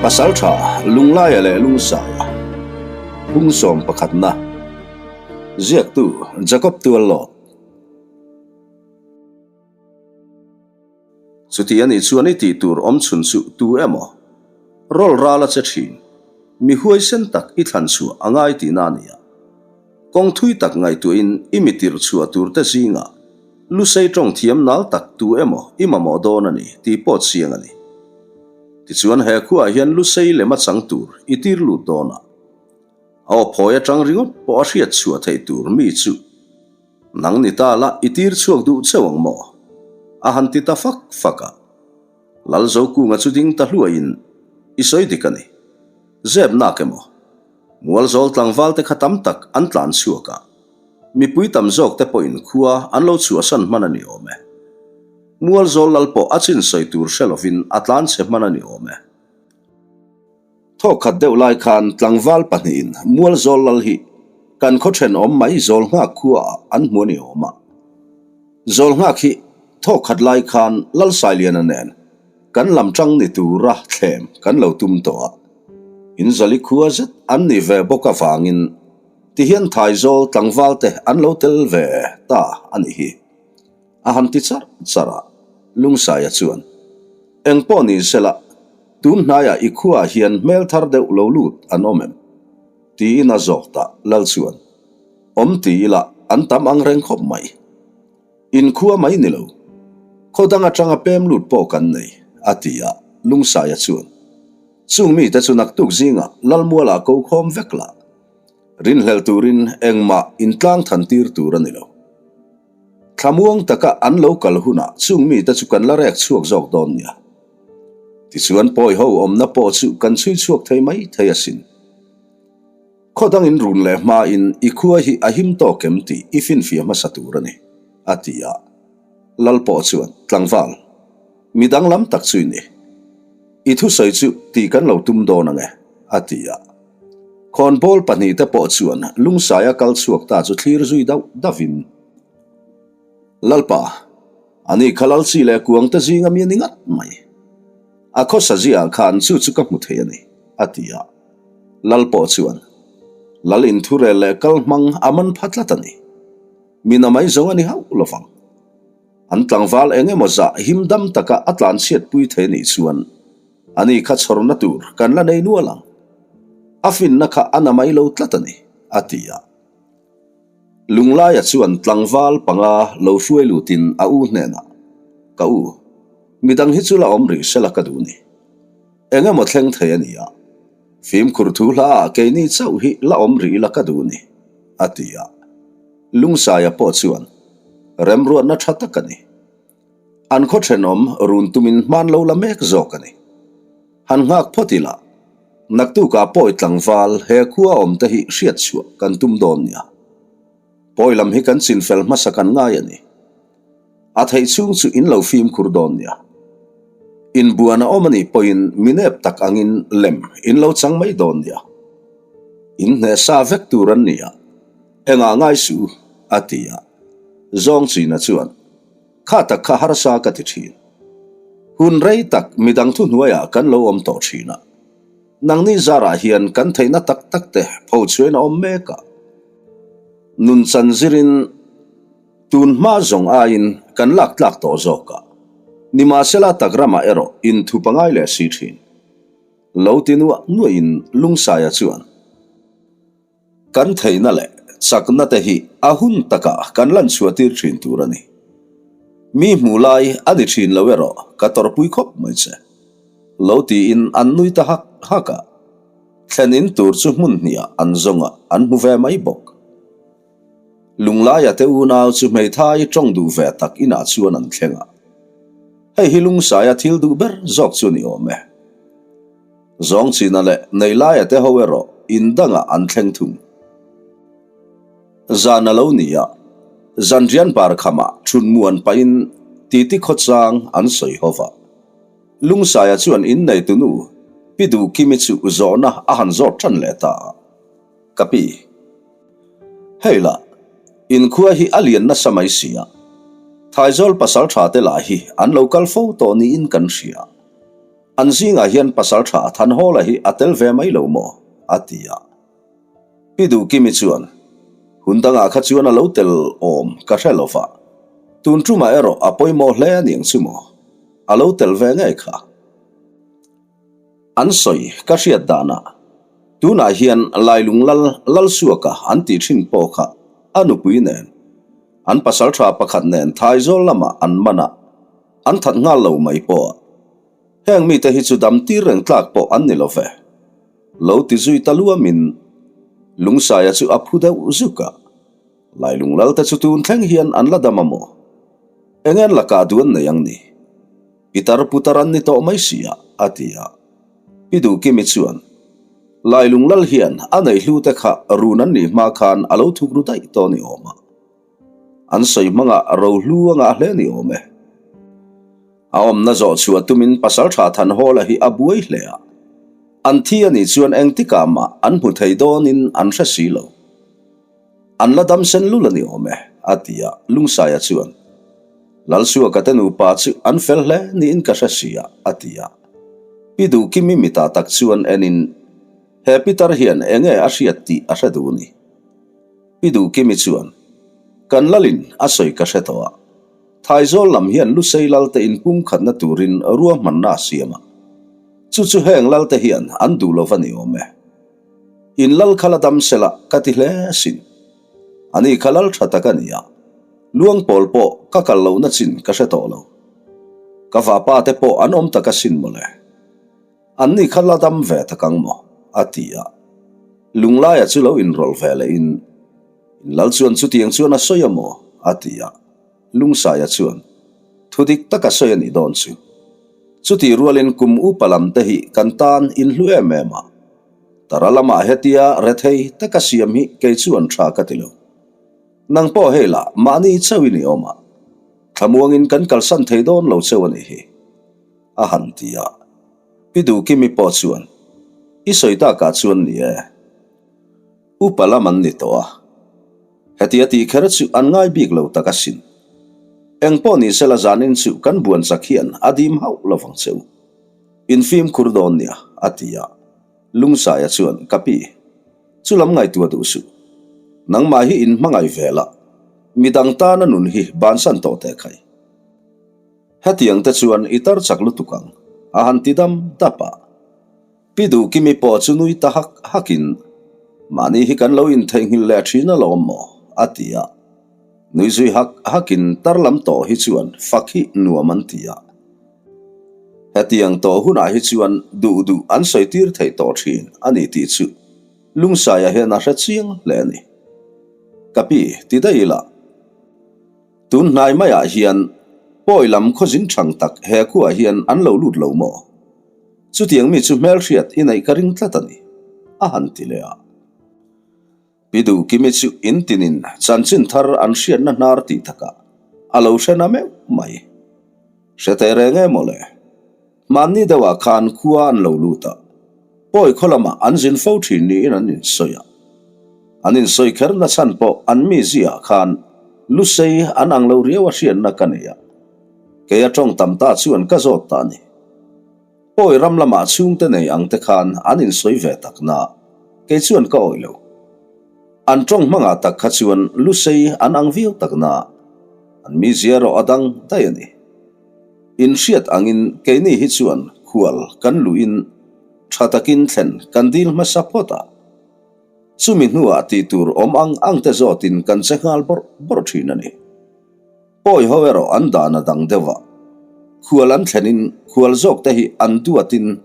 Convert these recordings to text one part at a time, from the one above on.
Pasaltha Lunglaia leh Lungsaia Phungsawm pakhatna Ziaktu Jacob Tuallawt Chuti a nih chuan i tih tur awm chhun chu tu emaw rawl ral a che thin, mi huaisen tak i thlan chhuah a ngai tihna a ni a. Kawng thui tak ngaihtuahin i mi tirh chhuah tur te zingah lusei tawng thiam nal tak tu emaw i mamawh dawn a ni tih pawh chiang a ni. Tichuan he khuaah hian lusei lem a chang tur i tir lut dawn a, a aw phawi atang ringawt pawh a hriat chhuah theih tur mi chu Nang ni ta la i tir chhuak duh cheu ang maw? A han ti ta fak fak a. Lalzokunga chu ding ta hluaiin, I sawi dik a ni. Zep nak emaw? Mualzawl tlangval te kha tam tak an tlan chhuak a. Mipui tam zawk te pawhin khua an lo chhuahsan hman a ni awm e. Mualzawl lal pawh a chin sawi tur hre lovin a tlan chhe hman a ni awm e. Thawk khat deuh lai khan tlangval pahnihin Mualzawl lal hi kan khaw thenawm mai Zawlnghak khuaah an hmu a ni awm a. Zawlnghak hi thawk khat lai khan Lalsailiana nen kan lam tang ni tura thlem kan lo tum tawh a. In zali khua zet an ni ve bawk avangin tihian Thaizawl tlangval te an lo tel ve ta a nih hi. A han ti charh charh a, Lungsaia chuan, Eng pawh ni sela, tun hnaiah i khuaah hian hmel thar deuh lo lut an awm em? Tiin a zawk ta, Lal chuan, Awm ti ila an tam ang reng khawp mai. In khua mai ni lo, khaw dang atanga pem lut pawh kan nei, a ti a, Lungsaia chuan, Chung mite chu naktuk zingah Lalmualah ko khawm vek lah. Rinhlelh turin engmah intlang than tir tur a ni lo. Thlamuang taka an lo kal hunah chung mite chu kan la rek chhuak zawk dawn nia. Tichuan pawi ho awmna pawh chu kan chhui chhuak thei mai thei asin. Khaw dangin run leh hmain i khua hi a him tawk em tih i finfiah hmasa tur a ni, a ti a. Lal pawh chuan, Tlangval, mi danglam tak chu i ni. I thusawi chu tih kan lo tum dawn ang e, a ti a. Khawnbawl pahnihte pawh chuan lungsaia kal chhuak ta chu thlir zui dauh dauhin, Lalpa, ani kha Lalchi leh Kuangte zinga mi a ni ngat mai. A khawsa ziah khan chu chu ka hmu thei a ni, a ti a. Lal pawh chuan, Lal inthurel leh kal hmang a man pha tlat a ni. Mi na mai zawng a ni hauh lovang. An tlangval eng emaw zah him dam taka a tlanchhiatpui thei nih chuan, Ani kha chhawrna tur kan la nei nual ang. A finna kha a na mai lo tlat a ni, a ti a. Lunglaia chuan tlangval panga lo hruai lutin a u hnenah, Ka u, midang hi chu la awm rih sela ka duh ni. Eng emaw thleng thei a ni a. Fimkhur thu hla ah keini chauh hi la awm rih ila ka duh ni, a ti a. Lungsaia pawh chuan, Remruatna tha tak a ni. An khaw thenawm run tumin hman lo la mek zawk a ni. Han nghak phawt ila, naktukah pawi tlangval he khua awm te hi hriat chhuah kan tum dawn nia. Pawi lam hi kan chinfel hmasa kan ngai a ni. A theih chhung chu in lo fimkhur dawn nia. Inbuan a awm a nih pawhin mi nep tak angin lem in lo chang mai dawn nia. In hneh sa vek tur an ni a, engah ngai suh u, a ti a. Zawng china chuan. Kha tak kha harsa ka ti thin. Hun rei tak midang thuhnuaiah kan lo awm tawh thin a. Nangni zarah hian kan theihna tak tak te pho chhuain a awm mek a. Nun chan zirin tun hma zawng aiin kan lak tlak tawh zawk a. Nimahsela tak ramah erawh inthu pangai leh si thin. Lo ti nuah nuahin Lungsaia chuan. Kan theihna leh chakna te hi a hun takah kan lan chhuahtir thin tur a ni. Mi hmuh lai a ni thin lo erawh ka tawrhpui khawp mai che. Lo tiin an nui ta hak hak a. Thlen in tur chu hmun hniah an zawng a, an hmu ve mai bawk. Lunglaia te unau chu hmeithai tawng duh ve tak inah chuan an thleng a. Hei hi lungsaia thil duh ber zawk chu a ni awm e. Zawng china leh Neilaia te ho erawh in dangah an thleng thung. Zan a lo ni a, zanrian bar khamah thun muan pahin titi khawchang an sawi ho va. Lungsaia chuan inneitu nu Pi Duhkimi chu zawhna a han zawt tan leh ta a, Ka pi, hei lah, inkhua hi a lian nasa mai si a, Thaizawl pasaltha te lah hi an lo kal fo tawh niin kan hria. An zingah hian Pasalṭha Thanhawla hi a tel ve mai lo maw? a ti a. Pi Duhkimi chuan, Hun dangah kha chuan a lo tel awm ka hre lo va, tun ṭumah erawh a pawimawh hle a niang chu maw? A lo tel ve ngei kha. An sawi ka hriat danah, tunah hian Lailung Lal Lalsuaka an tih ṭhin pawh kha a nupui nen, an pasalṭha pakhat nen Thaizawl lamah an man a, an that nghal lo mai pawh a. Heng mite hi chu dam tir reng tlak pawh an ni lo ve. Lo ti zui ta luamin Lungsaia chu a phu deuh zuk a. Lailung lalte chu tun thleng hian an la dam a maw? Eng en lakah duh an nei ang ni? Pitar putar an ni tawh mai si a, a ti a. Pi Duhkimi chuan, Lailung lal hian a neih hlute kha run an nih hma khan a lo thuk ru daih tawh ni awm a. An sawi hmangah rohlu a ngah hle ni awm e. A awmna zawh chhuah tumin Pasalṭha Thanhawla hi a buai hle a. An thi a nih chuan engtikah mah an hmu thei dawnin an hre si lo. An la dam sen lul a ni awm e, a ti a, Lungsaia chuan, Lalsuaka te nupa chu an fel hle niin ka hre si a, a ti a. Pi Duhkimi mitah tak chuan enin, He pitar hian enge a hriat tih a hre duh ni. Pi Duhkimi chuan, Kan lalin a sawi ka hre tawh a. Thaizawl lam hian Lusei lalte inpumkhatna turin ruahmanna a siam a. Chu chu heng lalte hian an duh lo va ni awm e. In lal kha la dam sela ka ti hle asin. Ani kha lal tha tak a ni a, luang pawl pawh ka kal lohna chin ka hre tawh lo. Ka vapa te pawh an awm tak asin mawle. Anni kha la dam ve tak ang maw? a ti a. Lunglaia chu lo inrawlh ve lehin, In lal chuan chutiang chuan a sawi a maw? a ti a. Lungsaia chuan, Thu dik tak a sawi a nih dawn chu. Chutih rualin kum upa lam te hi kan tan in hlu em em a. Tara lamah hetia rethei taka siam hi kei chuan tha ka ti lo. Nang pawh hei lah mahni chauhin i awm a, thlamuangin kan kalsan thei dawn lo cheu a nih hi, a han ti a. Pi Duhkimi pawh chuan, I sawi takah chuan ni e. Upa lam an ni tawh a. Hetia tih kher chu an ngai bik lo tak asin. Eng pawh ni sela zanin chu kan buan chak hian a dim hauh lo vang che u. In fimkhur dawn nia, a ti a. Lungsaia chuan, Ka pi, chu lam ngaihtuah duh suh. Nangmah hi in hmangaih ve la, midang tana nun hi bansan tawh teh khai. Hetiang te chuan i tar chak lutuk ang, a han ti dam dap a. Pi Duhkimi pawh chu nui ta hak hakin, Mahni hi kan lo intheihnghilh leh thin alawm maw? a ti a. Nui zui hak hakin tar lam tawh hi chuan fak hi nuam an ti a. Hetiang tawh hunah hi chuan duh duh an sawi tir theih tawh thin a ni tih chu Lungsaia hian a hre chiang hle a ni. Ka pi, ti daih ila. Tun hnai maiah hian pawi lam khawzin thang tak he khuaah hian an lo lut lo maw? Chutiang mi chu hmelhriat i neih ka ring tlat a ni, a han ti leh a. Pi Duhkimi chu in tinin chanchin thar an hriatna hnar tih takah a lo hre na meuh mai. Hre teh reng em aw le? Hmanni deuhah khan khua an lo lut a, pawi khaw lamah an zin fo thin niin an insawi a. An insawi kher na chhan pawh an miziaah khan Lusei an ang lo riau a hriatna ka nei a, kei a tawng tam ta chuan ka zawt ta a ni. Pawi ram lamah chhungte nei ang te khan an insawi ve tak na, kei chuan ka awih lo. An tawng hmangah tak kha chuan Lusei an ang viau tak na, an mizia erawh a dang daih a ni. Inhriat angin keini hi chuan khual kan luhin tha takin thlen kan dil hmasa phawt a. Chumi hnuah tih tur awm ang ang te zawtin kan che nghal bawrh bawrh thin a ni. Pawi ho erawh an dan a dang deuh a. Khual an thlenin khual zawk te hi an duatin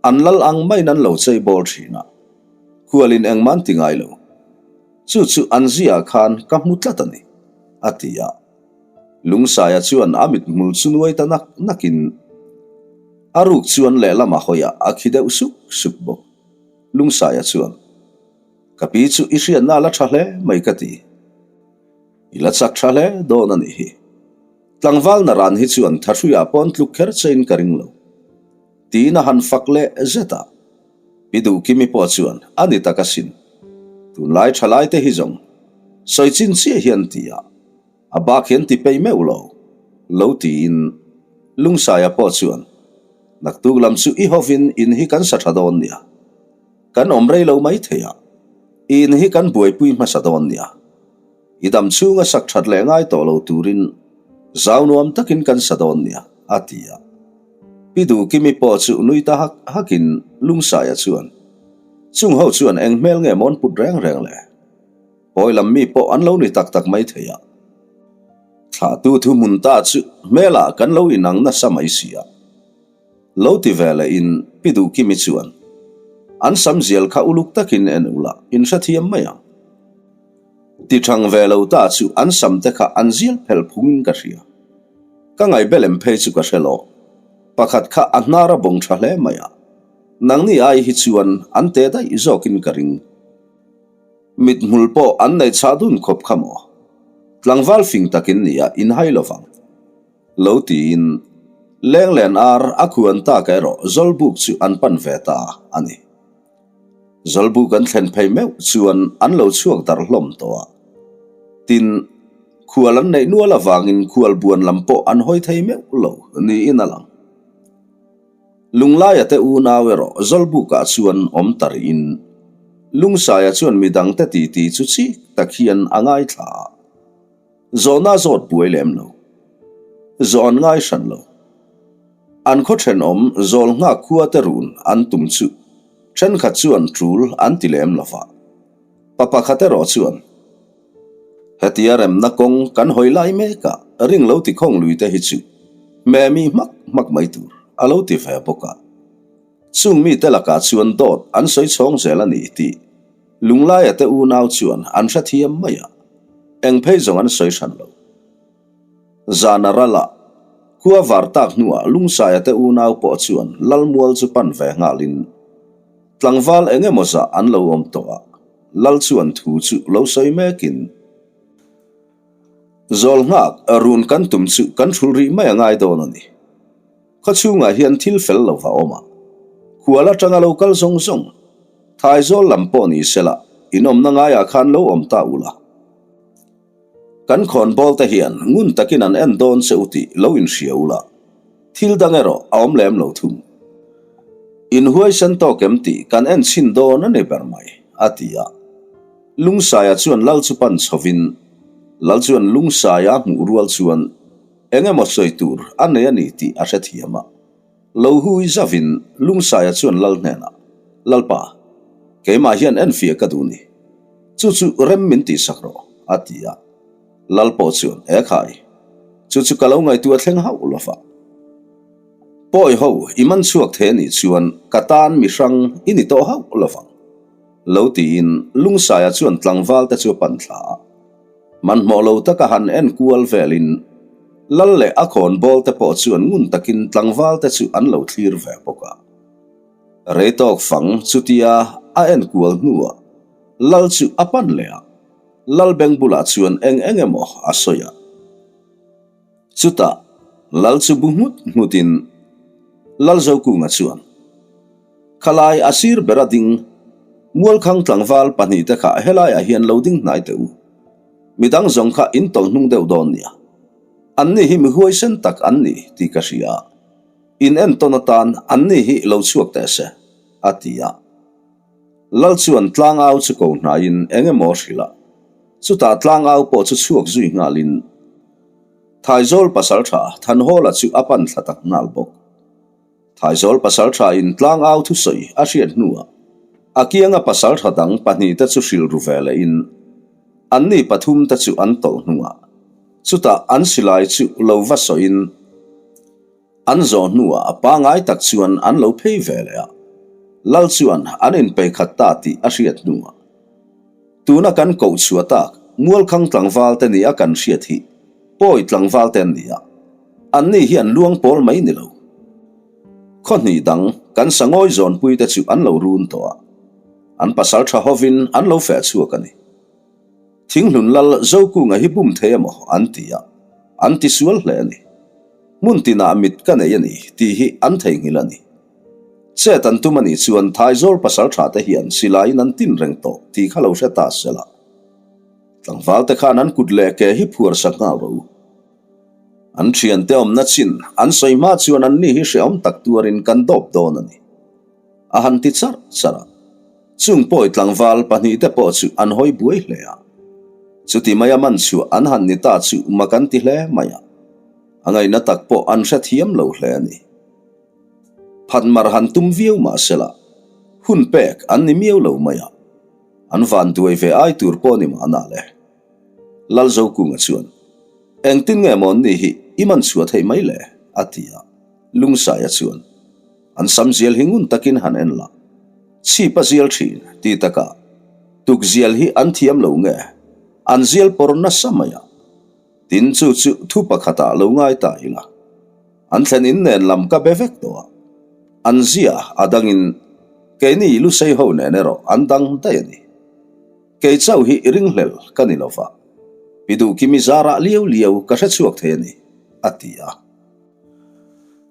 an lal ang maiin an lo chei bawl thin a. Khualin engmah an ti ngai lo. Chu chu an ziah khan ka hmu tlat a ni, a ti a. Lungsaia chuan a mithmul chu nuai ta nak nakin a ruk chuan lehlam a hawi a, a khi deuh suk suk bawk. Lungsaia chuan, Ka pi chu i hriatna a la tha hle mai ka ti. I la chak tha hle dawn a nih hi. Tlangval naran hi chuan Thahruiah pawn tluk kher chein ka ring lo. Tiin a han fak leh zet a. Pi Duhkimi pawh chuan a ni tak asin. Tunlai thalai te hi zawng sawi chin chiah hian ti a, a bak hian ti peih meuh lo, lo tiin Lungsaia pawh chuan. Naktuk lam chu i hovin in hi kan sa tha dawn nia. Kan awm rei lo mai thei a, i in hi kan buaipui hmasa dawn nia. I dam chhunga sak that leh ngai tawh lo turin zau nuam takin kan sa dawn nia, a ti a. Pi Duhkimi pawh chu nui ta hak hakin Lungsaia chuan, Chung ho chuan eng hmel nge mawn put reng reng le? Pawi lam mi pawh an lo ni tak tak mai thei a. Thlahtu thuhmun ta chu hmelah kan lo inang nasa mai si a. Lo ti ve leh in Pi Duhkimi chuan, An sam zial kha uluk takin en ula, in hrethiam mai ang. Ti thang ve lo ta chu an sam te kha an zial phelh phungin ka hria. Ka ngaihbelem phei chu ka hre lo. Pakhat kha a hnar a bawng tha hle mai a, nangni ai hi chuan an te daih zawkin ka ring. Mithmul pawh an nei chhah dun khawp kha maw? Tlangval fing takin nia inhai lovang. Lo tiin Lenglen ar a khuan tak erawh Zawlbuk chu an pan ve ta a ni. Zawlbuk an thlen phei meuh chuan an lo chhuak darh hlawm tawh a. Tin, khual an neih nual avangin khual buan lam pawh an hawi thei meuh lo niin a lang. Lunglaia te unau erawh Zawlbukah chuan awm ta rihin Lungsaia chuan midangte titi chu chik tak hian a ngaithla a. Zawhna zawt buai lem lo. Zawh an ngai hran lo. An khaw thenawm zawl nghak khua te run an tum chu thenkhat chuan tul an ti lem lo va. Pa pakhat erawh chuan, Hetia remna kawng kan hawi lai mek a, ring lo ti khawng lui te hi chu hmeh mi hmak hmak mai tur a lo ti ve bawk a. Chung mite lakah chuan dawt an sawi chhawng zel a ni tih Lunglaia te unau chuan an hrethiam mai a, eng phei zawng an sawi hran lo. Zana rala khua var tak hnuah Lungsaia te unau pawh chuan Lalmual chu pan ve nghalin tlangval eng emaw zah an lo awm tawh a, Lal chuan thu chu lo sawi mekin, Zawl nghak run kan tum chu kan hrul rih mai a ngai dawn a ni. Khaw chhungah hian thil fel lo va awm a, khual atanga lo kal zawng zawng, Thaizawl lam pawh ni sela, in awmna ngaiah khan lo awm ta ula. Kan khawnbawl te hian ngun takin an en dawn che u tih lo inhria ula, thil dang erawh a awm lem lo thung. In huaisen tawk em tih kan en chhin dawn a ni ber mai, a ti a. Lungsaia chuan lal chu pan chhovin, lal chuan Lungsaia hmuh rual chuan, Eng emaw sawi tur a nei a ni tih a hrethiam a. Lo hui zavin Lungsaia chuan Lal hnenah, Lalpa, keimah hian enfiah ka duh ni. Chu chu rem min tihsak rawh, a ti a. Lal pawh chuan, E khai, chu chu ka lo ngaihtuah thleng hauh lo va. Pawi ho i man chhuak thei a nih chuan ka tan mi hrang i ni tawh hauh lo vang, lo tiin Lungsaia chuan tlangval te chu a pan thla a. Hmanhmawh lo taka han en kual velin Lal leh a khawnbawl te pawh chuan ngun takin tlangval te chu an lo thlir ve bawk a. Rei tawk fang chutia a en kual hnuah Lal chu a pan leh a, Lal beng bulah chuan eng eng emaw a sawi a. Chutah Lal chu bu nghut nghutin Lal Zokunga chuan, Khalai a sir ber a ding, Mualkhang tlangval pahnihte kha helaiah hian lo ding hnai teh u. Midang zawng kha in tawlh hnung deuh dawn nia. Anni hi mi huaisen tak an ni tih ka hria a, in entawn atan anni hi lo chhuak teh se, a ti a. Lal chuan tlangau chu ko hnaiin eng emaw a hrilh a, chutah tlangau pawh chu chhuak zui nghalin Thaizawl pasaltha Thanhawla chu a pan thla tak nghal bawk. Thaizawl pasaltha in tlangau thusawi a hriat hnuah a kianga pasaltha dang pahnihte chu hrilh ru ve lehin anni pathumte chu an tawlh hnungah chutah an silai chu lo va sawiin an zawh hnuah a pangai tak chuan an lo phei ve leh a, Lal chuan an inpeikhat ta tih a hriat hnuah tuna kan koh chhuah tak Mualkhang tlangvalte nia kan hriat hi Pawi tlangvalte an ni a, anni hi an luang pawl mai ni lo. Khaw hnih dang kan sangawi zawnpuite chu an lo run tawh a, an pasal tha hovin an lo feh chhuak a ni. Thinghlun lal Zokunga hi bum thei emaw an ti a, an ti sual hle a ni. Hmun tinah mit ka nei a ni tih hi an theihnghilh a ni. Chet an tum a nih chuan Thaizawl pasal tha te hian silaiin an tin reng tawh tih kha lo hre ta sela. Tlangval te khan an kut leh ke hi phuar sak nghal rawh u. An thiante awmna chin an sawi hma chuan anni hi hrehawm tak tuarin kan dawp dawn a ni. A han ti charh charh a. Chung pawi tlangval pahnihte pawh chu an hawi buai hle a. Chuti maia man chhuah an han ni ta chu mak an ti hle mai a. A ngaihna tak pawh an hrethiam lo hle a ni. Phatmar han tum viau mah sela, hun pek an ni miau lo mai a. An van duai ve ai tur pawh ni mahna le. Lalzokunga chuan, Engtin nge maw ni hi i man chhuah theih mai le? a ti a. Lungsaia chuan, An sam zial hi ngun takin han en la, chhip a zial thin ti takah tuk zial hi an thiam lo nge? An zial pawr nasa mai a. Tin chu chu thu pakhatah lo ngai ta ila. An thlen in nen lam ka be vek tawh a, an zia a dangin keini Lusei ho nen erawh an dang daih a ni. Kei chauh hi ringhlel ka ni lova, pi duhkimi zarah liau liau ka hre chhuak thei a ni, a ti a.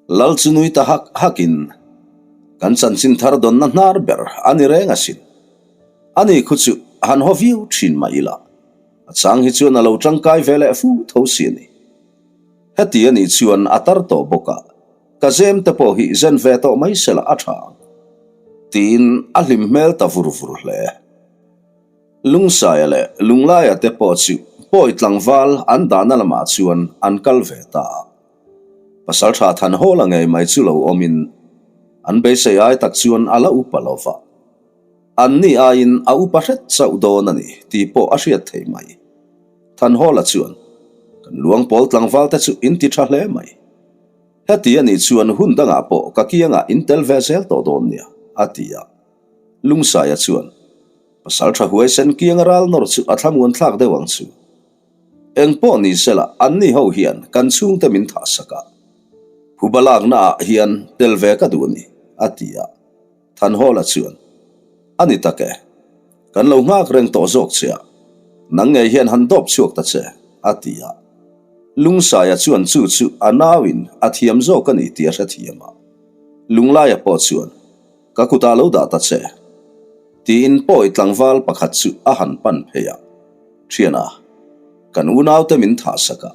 Lal chu nui ta hak hakin, Kan chanchin thar dawnna hnar ber a ni reng asin. Ani khu chu han haw viau thin mah ila, a chang hi chuan a lo tangkai ve leh fu tho si a ni. Heti a nih chuan a tar tawh bawk a, ka zem te pawh hi zen ve tawh mai sela a tha ang, tiin a hlim hmel ta vur vur hle. Lungsaia leh Lunglaia te pawh chu pawi tlangval an dahna lamah chuan an kal ve ta a. Pasaltha Thanhawla ngei mai chu lo awmin an beisei ai tak chuan a la upa lo va. Anni aiin a upa hret chauh dawn a ni tih pawh a hriat thei mai. Thanhawla chuan, Kan luang pawl tlangval te chu in ti tha hle mai. Heti a nih chuan hun dangah pawh ka kiangah in tel ve zel tawh dawn nia, a ti a. Lungsaia chuan, Pasal tha huaisen kianga ral nawr chu a thlamuan thlak deuh ang chu. Eng pawh ni sela anni ho hian kan chhungte min thah sak a. Phuba laknaah hian tel ve ka duh a ni, a ti a. Thanhawla chuan, A ni tak e, kan lo nghak reng tawh zawk che a, nang ngei hian han dawp chhuak ta che, a ti a. Lungsaia chuan chu chu a nauin a thiam zawk a ni tih a hrethiam a. Lunglaia pawh chuan, Ka kutah lo dah ta che, tiin pawi tlangval pakhat chu a han pan phei a. Thiana, kan unaute min thah sak a,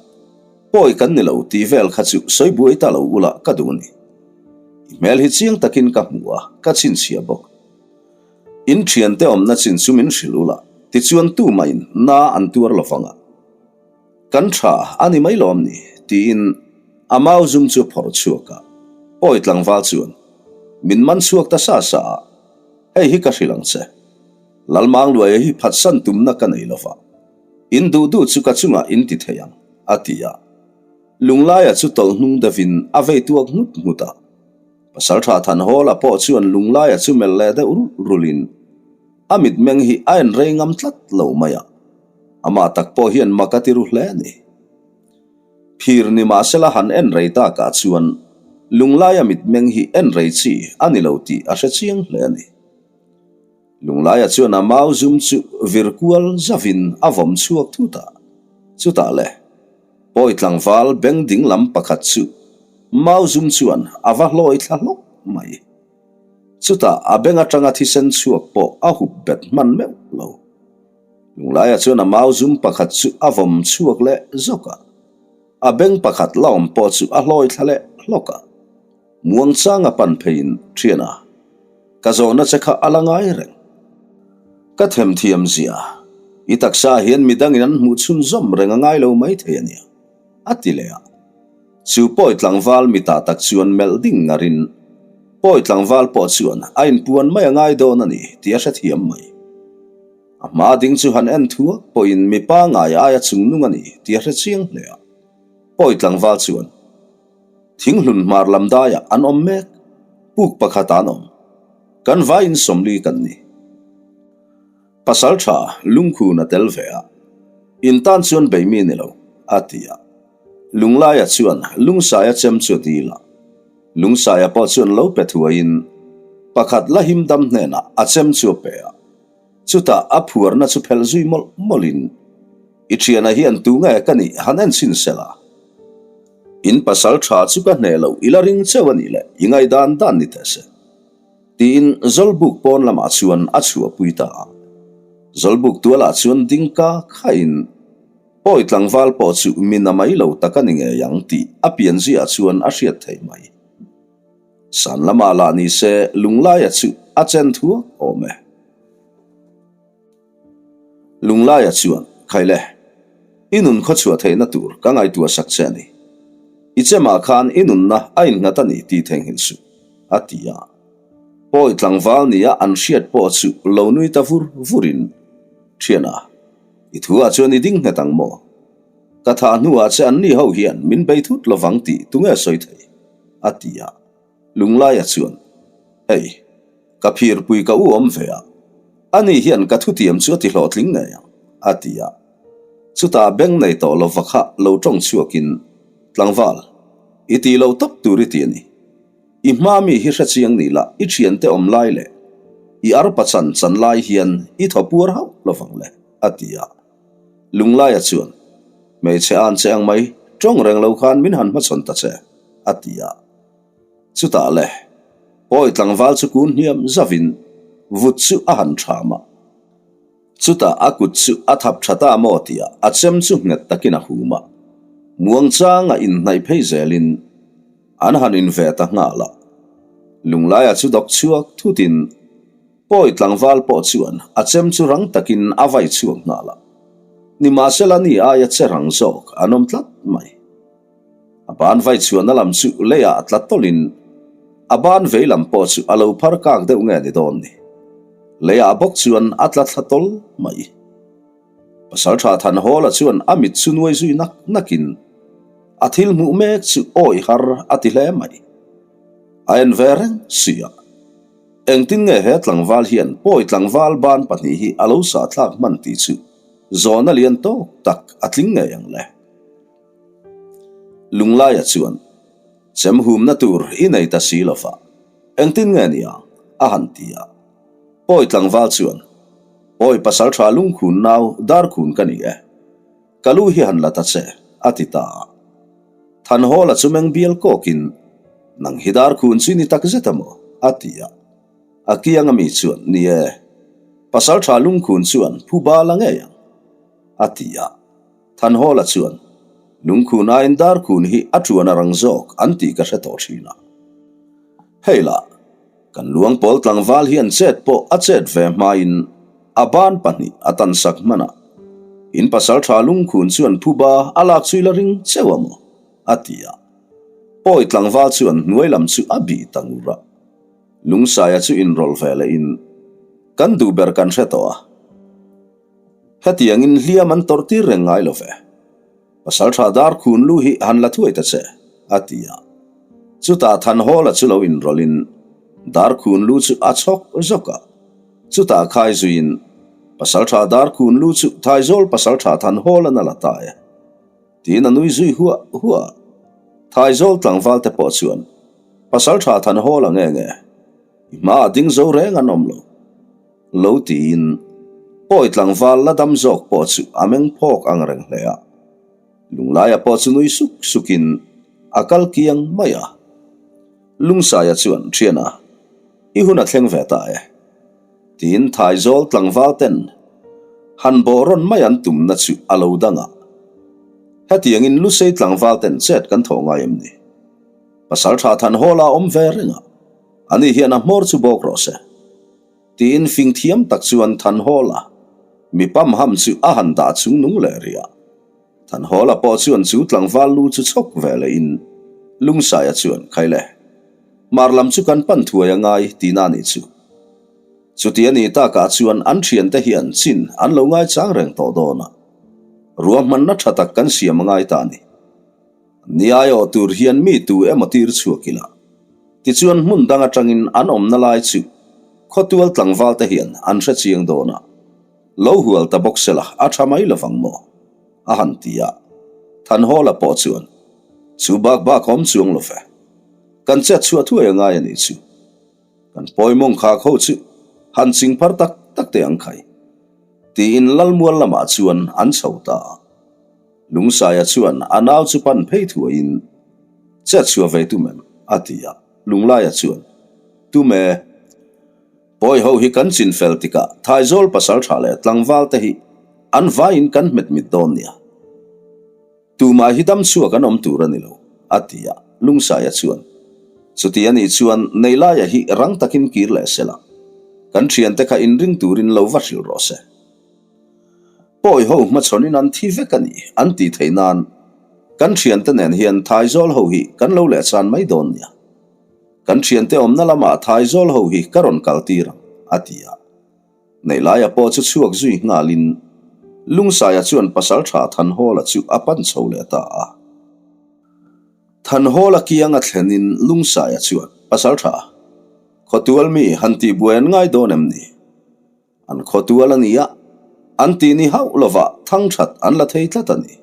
pawi kan ni lo tih vel kha chu sawi buai ta lo ula ka duh a ni. I hmel hi chiang takin ka hmu a, ka chhinchhiah bawk. In thiante awmna chin chu min hrilh ula, tichuan tumahin na an tuar lo vang a. Kan tha a ni mai lawm ni? tiin a mau zum chu a phawrh chhuak a. Pawi tlangval chuan min man chhuak ta sa sa a, Hei hi ka hrilh ang che. Lalmangluaia hi phatsan tumna ka nei lo va, in duh duh chu ka chungah in ti thei ang, a ti a. Lunglaia chu tawlh hnung deuhin a vei tuak nghut nghut a. Pasaltha Thanhawla pawh chuan Lunglaia chu melh leh deuh rulh rulhin a mitmeng hi a en rei ngam tlat lo mai a. Amah tak pawh hian mak a ti ru hle a ni. Phir ni mahsela han en rei takah chuan Lunglaia mitmeng hi en rei chi a ni lo tih a hre chiang hle a ni. Lunglaia chuan a mau zum chu vir kual zavin a vawm chhuak thut a, chutah le pawi tlangval beng ding lam pakhat chu mau zum chuan a va hlawi thla hlawk mai. Chutah a beng atanga thisen chhuak pawh a hup bet hman meuh lo. Lunglaia chuan a mau zum pakhat chu a vawm chhuak leh zawk a, a beng pakhat la awm pawh chu a hlawi thla leh hlawk a. Muangchang a pan pheiin ṭhian a, Ka zawhna che kha a la ngai reng. Ka themthiam zia, i taksa hian midangin an hmuh chhunzawm reng a ngai lo maithei a nia, a ti leh a. Chu pawi tlangval mitah tak chuan melh ding ngarin, Pawi tlangval pawh chuan a inpuan mai a ngai dawn a ni tih a hrethiam mai. A hma ding chu han en thuak pawhin mipa ngai aia chungnung a ni tih a hrechiang hle a. Pawi tlangval chuan. Thinghlun hmar lam daiah an awm mek, puk pakhat an awm. Kan vaiin 40 kan ni. Pasal tha lungkhun a tel ve a, in tan chuan bei mi ni lo, a ti a. Lunglaia chuan Lungsaia chem chu a dil a. Lungsaia pawh chuan lo pe thuaiin pakhat la him dam hnenah a chem chu a pe a. Chutah a phuarna chu phelh zui mawlh mawlhin, I thiana hian tu nge ka nih han en chhin sela? In pasal tha chu ka hneh loh i la ring cheu a nih leh i ngaihdan dan ni teh se. Tiin Zawlbuk pawn lamah chuan a chhuahpui ta a. Zawlbuk tualah chuan ding ka khahin. Pawi tlangval pawh chu mi na mai lo tak a ni ngei ang tih a pianziah chuan a hriat theih mai. San lamah lah ni se Lunglaia chu a chen thuak awm e. Lunglaia chuan, Khaile, i nun khawchhuah theihna tur ka ngaihtuah sak che a ni. I chemah khan i nunna a innghat a ni tih theihnghilh suh, a ti a. Pawi tlangval nia an hriat pawh chu lo nui ta vur vurin, Thiana, i thuah chuan i ding nghet ang maw? Ka thah hnuah che anni ho hian min bei thut lovang tih tunge sawi thei? a ti a. Lunglaia chuan, Hei, ka phirpui ka u awm ve a, ani hian ka thutiam chu a ti hlawhtling ngei ang, a ti a. Chutah beng nei tawh lova kha lo tawng chhuakin, Tlangval, i tih lo tawp tur i ti a ni. I hma mi hi hrechiang ni la, i thiante awm lai leh i arpa chan chan lai hian i thaw puar hauh lovang le, a ti a. Lunglaia chuan, Hmeichhe an che ang mai, tawng reng lo khan min han hmachhawn ta che, a ti a. Chutah le, pawi tlangval chu kun hniam zavin vut chu a han ṭham a. Chutah a kut chu a thap ṭha ta maw tia a chem chu nghet takin a hum a. Muangchanga inhnaih phei zelin an han inve ta nghal a. Lunglaia chu dawk chhuak thutin Pawi tlangval pawh chuan a chem chu rang takin a vai chhuak nghal a. Nimahsela ni aia che rang zawk an awm tlat mai. A ban vai chhuahna lam chu leiah a tla tawlhin a ban vei lam pawh chu a lo phar kak deuh nge ni dawn ni. Leiah bawk chuan a tla thla tawl mai. Pasalṭha Thanhawla chuan a mit chu nuai zui nak nakin a thil hmuh mek chu awi har a ti hle mai. A en ve reng si a. Engtin nge he tlangval hian pawi tlangval ban pahnih hi a lo sahthlak hman tih chu zawhna lian tawk tak a tling ngei ang le. Lunglaia chuan, Chem humna tur i nei ta si lo va, engtin nge ni ang? a han ti a. Pawi tlangval chuan, Pawi pasaltha lungkhun nau darkhun ka ni e. Ka lu hi han la ta che, a ti ta a. Thanhawla chu meng bial kawkin, Nang hi darkhun chu i ni tak zet a maw? a ti a. A kianga mi chuan, Ni e, pasaltha lungkhun chuan phuba la ngei ang, a ti a. Thanhawla chuan, Lungkhun aiin darkhun hi a ṭuan a rang zawk an tih ka hre tawh ṭhin a. Hei lah, kan luangpawl tlangval hian chet pawh a chet ve hmain a ban pahnih a tansak hman a. In pasalṭha lungkhun chuan phuba a lak chu i la ring cheu a maw? a ti a. Pawi tlangval chuan hnuai lam chu a bih ta ngur a. Lungsaia chu inrawlh ve lehin, Kan duh ber kan hre tawh a. Hetiangin hliam an tawrh tir reng ngai lo ve. Pasalṭha dar khun lu hi han la thuai ta che, a ti a. Chutah Thanhawla chu lo inrawlhin dar khun lu chu a chhawk zawk a. Chutah khai zuiin Pasalṭha dar khun lu chu Thaizawl Pasalṭha Thanhawla'n a la ta e. Tiin a nui zui huah huah a. Thaizawl tlangval te pawh chuan Pasalṭha Thanhawla nge nge, i hmaah ding zo reng an awm lo. Lo tiin pawi tlangval la dam zawk pawh chu a meng phawk ang reng hle a. Lunglaia pawh chu nui suk sukin a kal kiang mai a. Lungsaia chuan, Thiana, i hun a thleng ve ta e. Tiin Thaizawl tlangval ten han bawh rawn mai an tumna chu a lo dang a. Hetiangin Lusei tlangval ten chet kan thawh ngai em ni? Pasaltha Thanhawla a awm ve reng a. Ani hian a hmawr chu bawk rawh se. Tiin fing thiam tak chuan Thanhawla mi pamham chu a han dah chung nung leh rih a. Thanhawla pawh chuan chu tlangval lu chu chhawk ve lehin Lungsaia chuan, Khai le, mar lam chu kan pan thuai a ngai tihna a nih chu. Chuti a nih takah chuan an thiante hian chin an lo ngaichang reng tawh dawn a. Ruahmanna tha tak kan siam a ngai ta a ni. Ni aiawh tur hian mi tu emaw tir chhuak ila. Tichuan hmun dang atangin an awmna lai chu khawtual tlangval te hian an hre chiang dawn a. Lo hual ta bawk sela a tha mai lovang maw? a han ti a. Thanhawla pawh chuan, Chu bak bak awm chuang lo ve. Kan chet chhuah thuai a ngai a nih chu. Kan pawimawng khak ho chu han ching phar tak tak teh ang khai. Tiin Lalmual lamah chuan an chho ta a. Lungsaia chuan a nau chu pan phei thuaiin, Chet chhuah ve tum em? a ti a. Lunglaia chuan, Tum e. Pawi ho hi kan chin fel tikah Thaizawl pasal tha leh tlangval te hi an vaiin kan hmet mit dawn nia. Tumah hi dam chhuak an awm tur a ni lo, a ti a, Lungsaia chuan, Chuti a nih chuan Neilaia hi rang takin kir leh se la, kan thiante kha inring turin lo va hrilh rawh se. Pawi ho hmachhawnin an thi vek a ni, an tih theih nan kan thiante nen hian Thaizawl ho hi kan lo lehchhan mai dawn nia. Kan thiante awmna lamah Thaizawl ho hi ka rawn kal tir ang, a ti a. Neilaia pawh chu chhuak zui nghalin Lungsaia chuan Pasaltha Thanhawla chu a pan chho leh ta a. Thanhawla kianga thlenin Lungsaia chuan, Pasaltha, khawtual mi han tihbuai an ngai dawn em ni? An khawtual a ni a, an tih ni hauh lovah thangthat an la thei tlat a ni.